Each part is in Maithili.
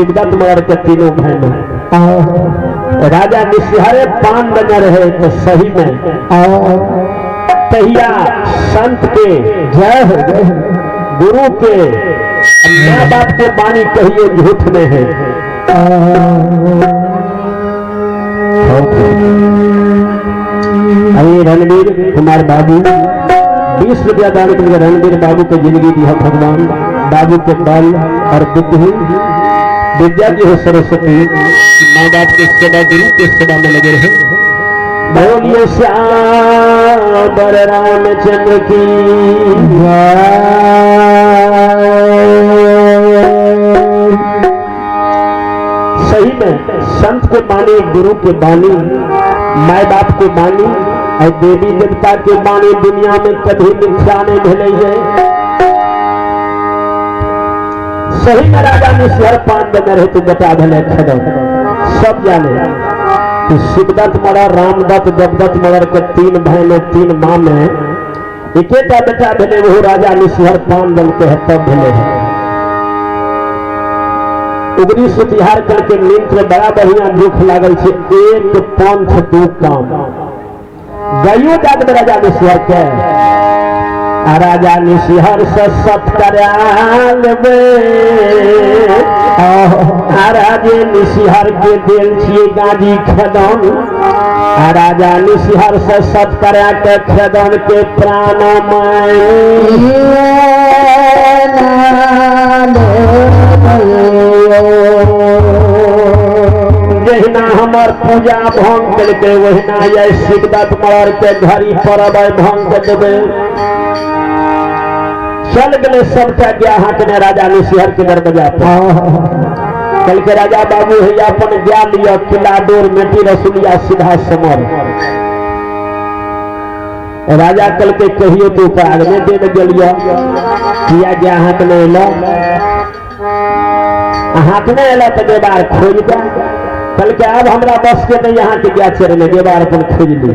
शिवदत्त मगर के तीनों भाई में राजा निशिहरे पान बने रहे तो सही में तहिया संत के जय हो जय हो गुरु के माँ बाप के बानी कहिए झूठ में है। अरे रणवीर कुमार बाबू 20 रुपया दान के लिए रणवीर बाबू के जिंदगी दिया भगवान, बाबू के बल और बुद्धि विद्या की हो सरस्वती, माँ बाप के सेवा गुरु के सेवा में लगे रहे। बोलिए श्याम रामचंद्र की। सही में संत के बानी, गुरु के बानी, माए बाप के बानी और देवी देवता के बानी दुनिया में कभी मिथ्या नहीं भेले है। सही में राजा निशिहर पान देने रहे तो बेटा भेले खदन। सब जाने कि शिवदत्त मगर रामदत्त देवदत्त मगर के तीन भाई में तीन माँ में एकेटा बेटा भेले, वो राजा निशिहर पान दल के है तब भेले है। उगरी सुतिहार करके नींद में बड़ा बढ़िया दुख लागल छे, एक पंथ दू काम गयो जात में राजा निशिहर के आ राजा निशिहर से सत करा लेबे। आ राजे निशिहर के देल छिए गाजी खेदन, आ राजा निशिहर से सत करा के खेदन के प्राण जहिना हमर पूजा भंग करके वहिना ये शिवदत्त मगर के घड़ी परब भंग कर देबे। चल गए सबटा गया हाथ में राजा निशिहर के दरवाजा पर। कल के राजा बाबू है अपन ज्ञान लिया किला डोर मेटी रसुलिया सीधा समर। राजा कल के कहियो तो ऊपर आगने दे गेलियो किया गया हाथ में एलो, हाथ में एलो तो देवार खोज दे। कल के अब हमरा बस के नहीं यहाँ के गया चरने देवार अपन खोज ली।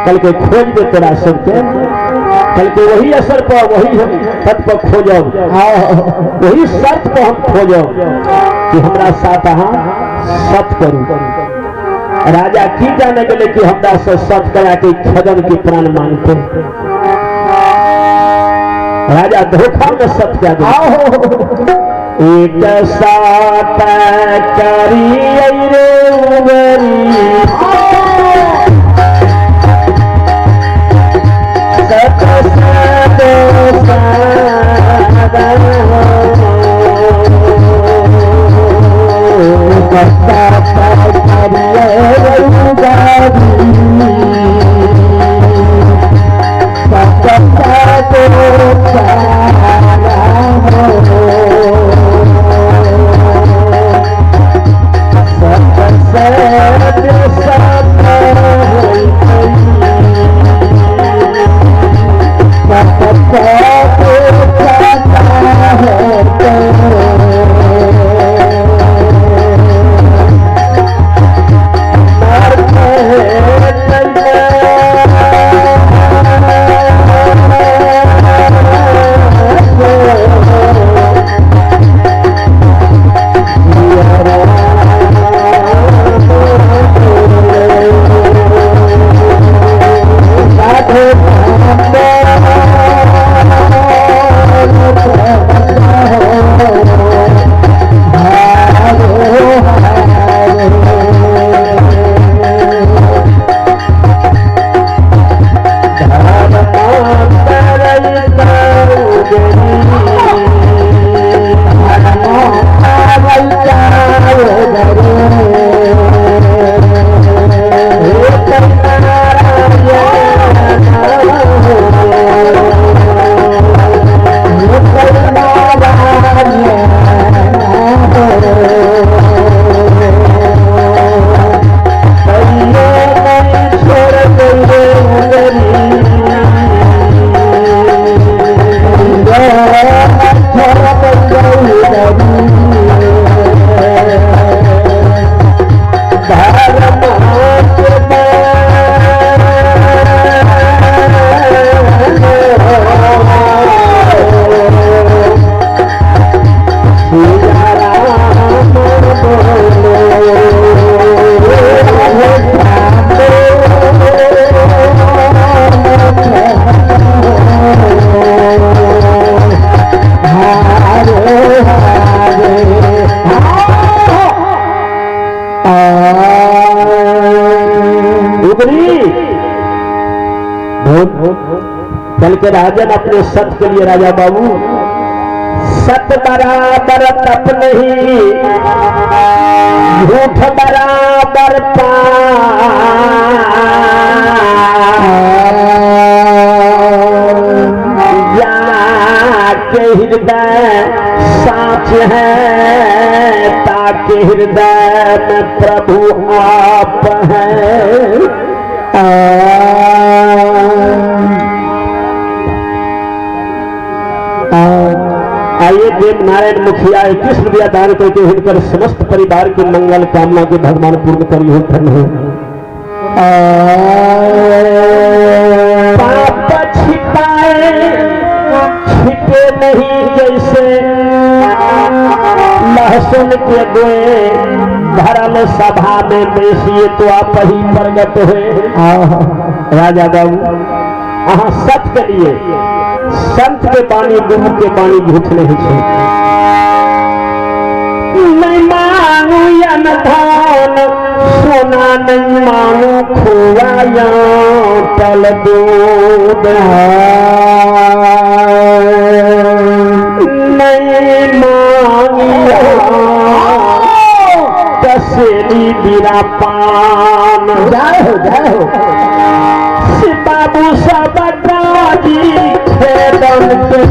कल के खोज दे तोरा सबके, कल के वही असर पर वही हम पद पर खोजब, वही शर्त पर हम खोजब कि हमरा साथ अहाँ सत करू। राजा की जाने गेले कि हमरा से सत करा के खदन के प्राण मांगते। राजा धोखा में सत क्या दे। एक साथ करी रे उबरी सत सत Oh, कल के राजन अपने सत के लिए राजा बाबू सत बराबर तप नहीं, झूठ बराबर जाके हृदय साच है, ताके हृदय में प्रभु आप है। आइए देव नारायण मुखिया 21 रुपया दान करके हिनकर समस्त परिवार के मंगल कामना के भगवान पूर्ण करी हो, धन्य हो। पाप छिपाए छिपे नहीं जैसे लहसुन के गोए, भरल सभा में बेसिए तो आप ही प्रगट हुए। राजा बाबू अहाँ सच के लिए संत के बाणी गुरु के बाणी झूठ नहीं छे। नहीं मांगू यन धन सोना, नहीं मांगू खोआ या तल दूध, नहीं मांगी कसेली बिना पान। जय हो जय हो बाबू सब राजी खेदन के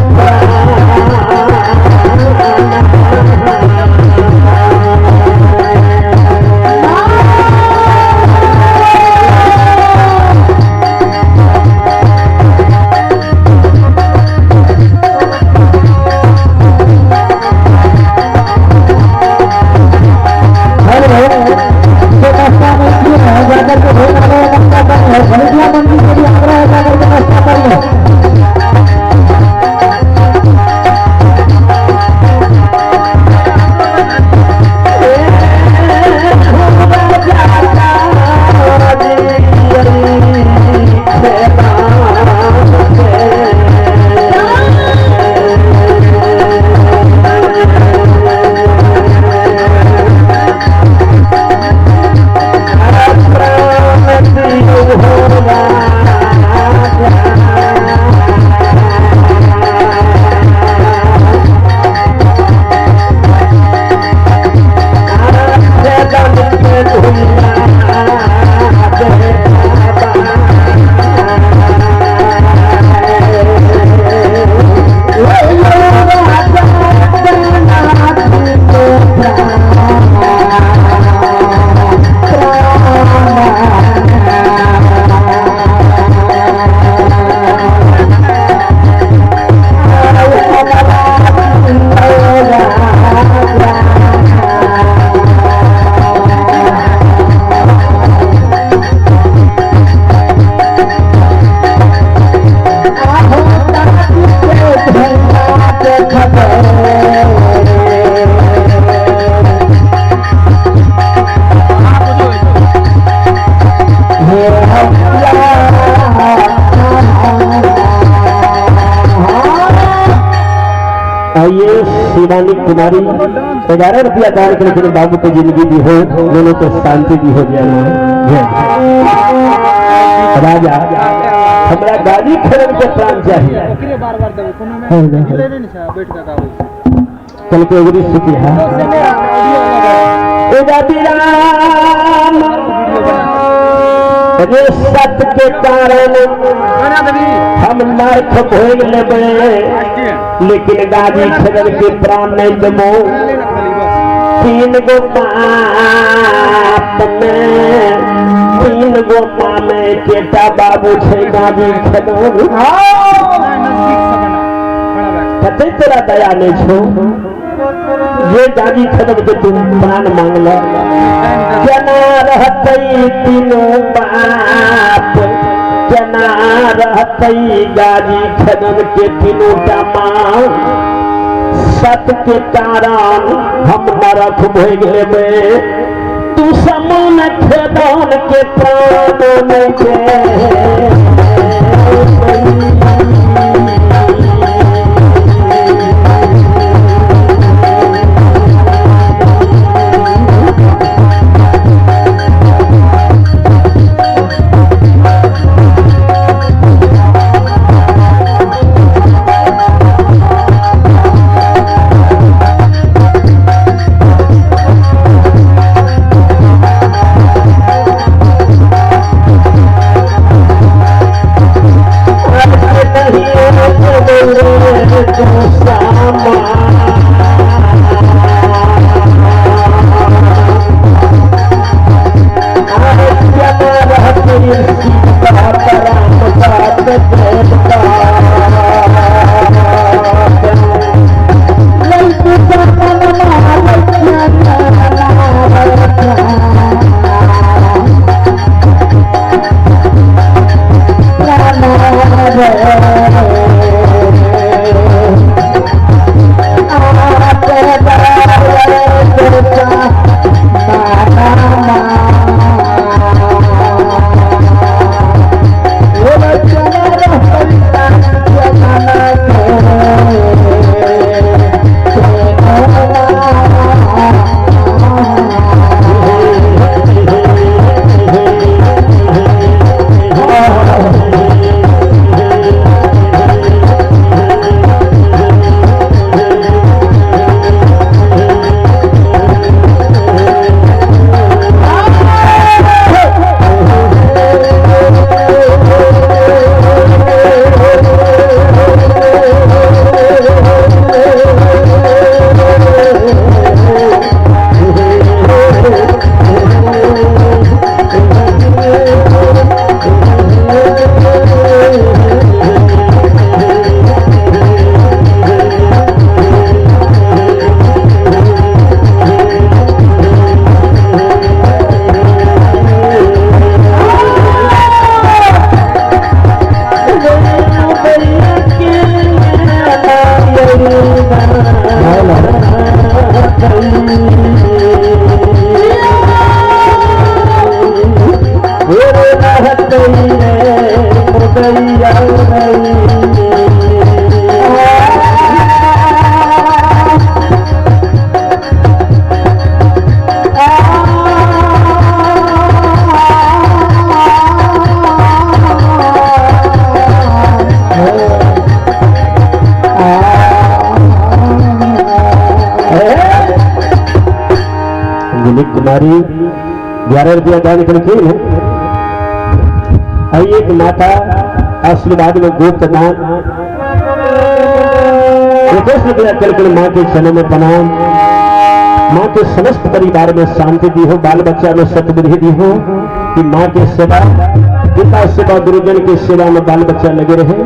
आइए शिवानी कुमारी 11 रुपया दान करके बाबू की जिंदगी भी हो, दोनों को शांति भी हो जाए। राजा हमारा गाड़ी खेलन के प्राण चाहिए। कल के अगली स्थिति है सत के कारण हम नर्क भोग लेबे, लेकिन गाड़ी खेलन के प्राण नहीं देबो। 3 गो बाप में 3 गो माँ में केटा बाबू छे गाड़ी खेलन। कते तोरा दया नहीं छो ये गाड़ी खेलन के तुम प्राण मांगल। केना रहतै तीनों बाप, केना रहतै गाड़ी खेलन के तीनों टा माँ। सत के कारण हम नरक भोग लेबे, तू समान खेदन के प्राण नहीं के। सोनी कुमारी 11 रुपया दान करके आई एक माता आशीर्वाद में गुप्त दान 21 रुपया करके माँ के चरण में प्रणाम। माँ के समस्त परिवार में शांति दी हो, बाल बच्चा में सतबुद्धि दी हो कि माँ के सेवा, पिता सेवा, गुरुजन के सेवा में बाल बच्चा लगे रहे।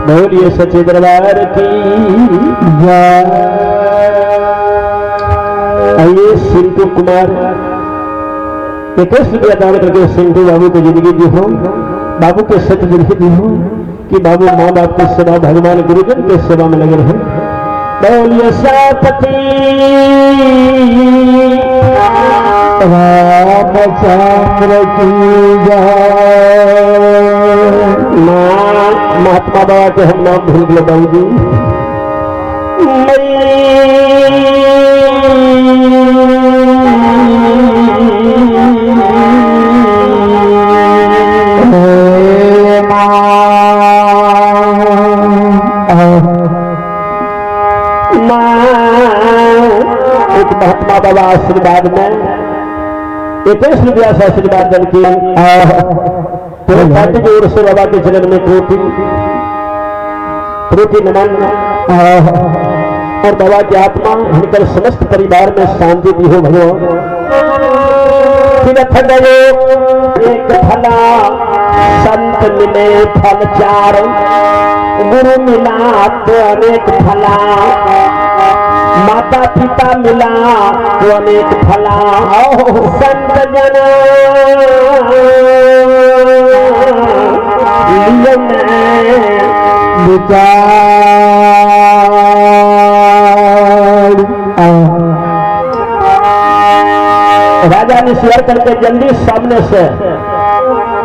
बोलिए सच्चे दरबार की जय। आइए सिंटू कुमार 21 रुपया दान करके सिंटू बाबू को जिंदगी दी हो, बाबू के सतबुद्धि दी हो कि बाबू माँ बाप की सेवा, भगवान गुरुजन के सेवा में लगे रहे। बोलिए सपति रामचंद्र की जय। माँ महात्मा बाबा के हम नाम भूल गए बाबू जी। एक महात्मा बाबा आशीर्वाद में 21 रुपया से आशीर्वाद दल के तो पार्टी की ओर से बाबा के चरण में कोटि कोटि नमन और बाबा की आत्मा हिनकर समस्त परिवार में शांति दी हो भगवान। तीर्थ गयो एक फला, संत मिले फल चार, गुरु मिला तो अनेक फला, माता पिता मिला तो अनेक फला, संत जन लियो विचार। राजा ने शेयर करके जल्दी सामने से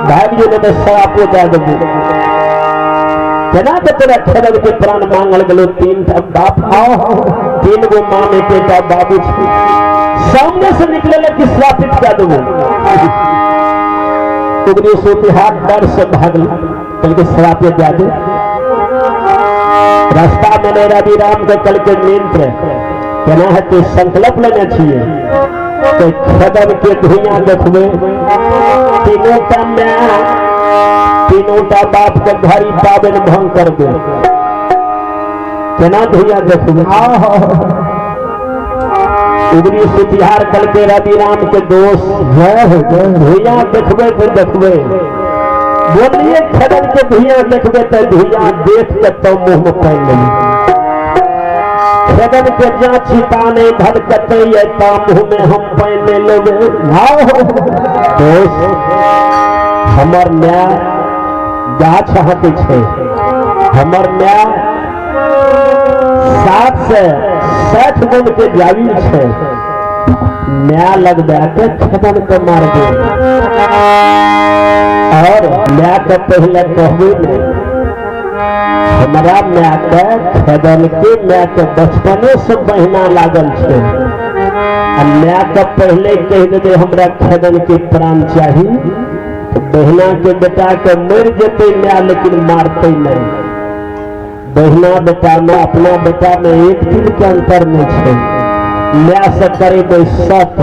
भाई जी ने तो सरापो दे देबू केना के तोरा खेदन के प्राण मांगल गेलो। तीन टा बाप आओ, तीन गो माँ में बेटा बाबू छै, सामने से निकले कि श्रापित कर देबू। उगरी सोती हाथ डर से भागल, कल के श्रापित दे दे। रास्ता में ने रवि राम के कल के नींद केना हेतै संकल्प लेने छियै तो खेदन के धुइयां देखबै, तीनों टा my तीनों टा बाप के घड़ी पाबनि भंग कर दे, केना धुइयां देखबै। उगरी सुतिहार कल के रवि राम के दोष जय हो जय। धुइयां देखबै तो देखबै, बोलिए खेदन के धुइयां देखबै तो धुइयां देख के तो मुंह में पानि लेबै। खेदन के जा छिता नहीं भलकते ता मुंह में हम पानि नहीं लेबै। दोस्त हमर माय गाछ अहाँके छै, हमर माय 7 से 60 गुण के जावी छै, माय लगबा के खेदन के मार दे। और माय के पहले कहबे नहीं, हमारा माय के खेदन के माय के बचपने से बहिना लागल छै, आ माय के पहले कहि देबै हमरा खेदन के प्राण चाही तो बहिना के बेटा के मरि जेतै माय, लेकिन मारतै नहीं। बहिना बेटा में अपना बेटा में एक दिन के अंतर नहीं छै। माय से करेबै सत